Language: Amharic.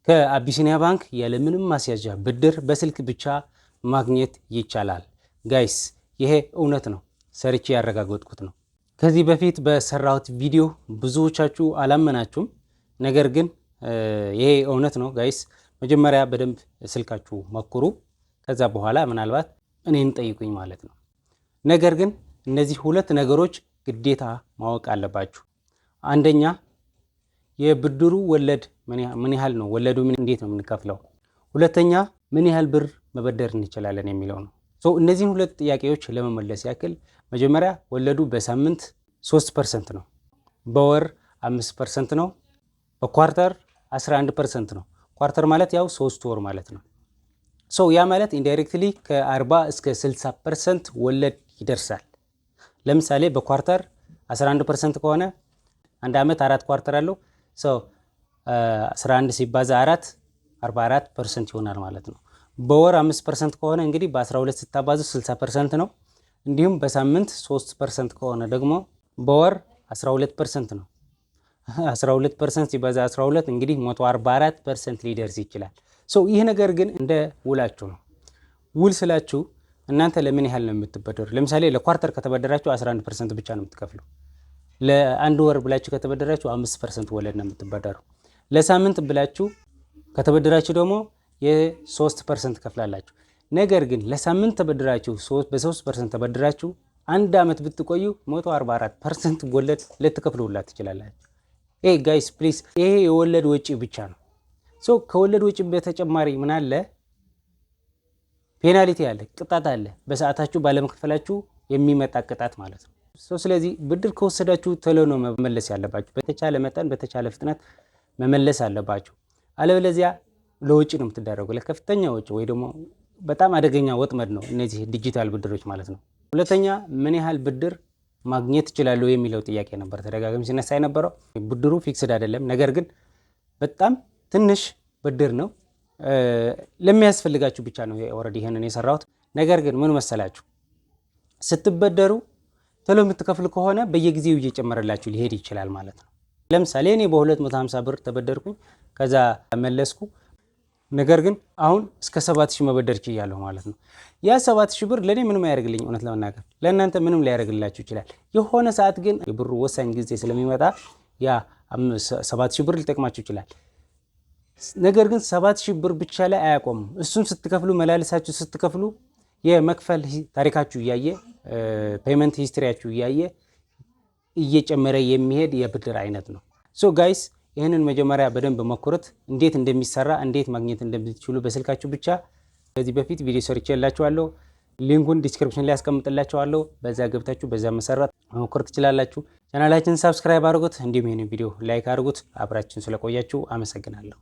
ከአቢሲኒያ ባንክ ያለምንም ማስያዣ ብድር በስልክ ብቻ ማግኘት ይቻላል። Guys፣ ይሄ እውነት ነው፣ ሰርቼ ያረጋገጥኩት ነው። ከዚህ በፊት በሰራሁት ቪዲዮ ብዙዎቻችሁ አላመናችሁም። ነገር ግን ይሄ እውነት ነው guys። መጀመሪያ በደንብ ስልካችሁ ሞክሩ። ከዛ በኋላ ምናልባት እኔን ጠይቁኝ ማለት ነው። ነገር ግን እነዚህ ሁለት ነገሮች ግዴታ ማወቅ አለባችሁ። አንደኛ የብድሩ ወለድ ምን ያህል ነው? ወለዱ እንዴት ነው የምንከፍለው? ሁለተኛ ምን ያህል ብር መበደር እንችላለን የሚለው ነው። So እነዚህን ሁለት ጥያቄዎች ለመመለስ ያክል መጀመሪያ ወለዱ በሳምንት 3% ነው፣ በወር 5% ነው፣ በ quarter 11% ነው። Quarter ማለት ያው 3 ወር ማለት ነው። So ያ ማለት indirectly ከ40 እስከ 60% ወለድ ይደርሳል። ለምሳሌ በ quarter 11% ከሆነ አንድ ዓመት አራት quarter አለው። So 11 ሲባዛ 4 44% ይሆናል ማለት ነው። በወር 5% ከሆነ እንግዲህ በ12 ስታባዙ 60% ነው። እንዲሁም በሳምንት 3% ከሆነ ደግሞ በወር 12% ነው። 12% ሲባዛ 12 እንግዲህ 144% ሊደርስ ይችላል። So ይህ ነገር ግን እንደ ውላችሁ ነው። ውል ስላችሁ እናንተ ለምን ያህል ነው የምትበደሩ? ለምሳሌ ለ quarter ከተበደራችሁ 11% ብቻ ነው የምትከፍሉ። ለአንድ ወር ብላችሁ ከተበደራችሁ 5% ወለድ ነው የምትበደሩ። ለሳምንት ብላችሁ ከተበደራችሁ ደግሞ የ3% ትከፍላላችሁ። ነገር ግን ለሳምንት ተበድራችሁ በ3% ተበድራችሁ አንድ ዓመት ብትቆዩ 144% ወለድ ልትከፍሉ ሁላ ትችላላችሁ። ይሄ guys please፣ ይሄ የወለድ ወጪ ብቻ ነው። So ከወለድ ወጪ በተጨማሪ ምን አለ? Penalty አለ፣ ቅጣት አለ። በሰዓታችሁ ባለመክፈላችሁ የሚመጣ ቅጣት ማለት ነው። So ስለዚህ ብድር ከወሰዳችሁ ቶሎ ነው መመለስ ያለባችሁ። በተቻለ መጠን በተቻለ ፍጥነት መመለስ አለባችሁ። አለበለዚያ ለወጪ ነው የምትዳረጉ፣ ለከፍተኛ ወጪ ወይ ደግሞ በጣም አደገኛ ወጥመድ ነው እነዚህ ዲጂታል ብድሮች ማለት ነው። ሁለተኛ ምን ያህል ብድር ማግኘት እችላለሁ የሚለው ጥያቄ ነበር ተደጋጋሚ ሲነሳ የነበረው። ብድሩ fixed አይደለም፣ ነገር ግን በጣም ትንሽ ብድር ነው፣ ለሚያስፈልጋችሁ ብቻ ነው already ይሄንን የሰራሁት። ነገር ግን ምን መሰላችሁ፣ ስትበደሩ ቶሎ የምትከፍሉ ከሆነ በየጊዜው እየጨመረላችሁ ሊሄድ ይችላል ማለት ነው። ለምሳሌ እኔ በ250 ብር ተበደርኩኝ፣ ከዛ መለስኩ። ነገር ግን አሁን እስከ 7000 መበደር ችያለሁ ማለት ነው። ያ 7000 ብር ለእኔ ምንም አያደርግልኝ፣ እውነት ለመናገር ለእናንተ ምንም ላያደርግላችሁ ይችላል። የሆነ ሰዓት ግን የብሩ ወሳኝ ጊዜ ስለሚመጣ ያ 7000 ብር ሊጠቅማችሁ ይችላል። ነገር ግን 7000 ብር ብቻ ላይ አያቆምም። እሱም ስትከፍሉ መላልሳችሁ ስትከፍሉ የመክፈል ታሪካችሁ እያየ፣ payment history ያችሁ እያየ እየጨመረ የሚሄድ የብድር አይነት ነው። So guys፣ ይህንን መጀመሪያ በደንብ ሞክሩት። እንዴት እንደሚሰራ፣ እንዴት ማግኘት እንደምትችሉ በስልካችሁ ብቻ ከዚህ በፊት ቪዲዮ ሰርቼላችኋለሁ። Link ኡን description ላይ አስቀምጥላችኋለሁ። በዛ ገብታችሁ በዛ መሰረት መሞከር ትችላላችሁ። ቻናላችን subscribe አድርጉት፣ እንዲሁም ይህንን ቪዲዮ like አድርጉት። አብራችሁን ስለቆያችሁ አመሰግናለሁ።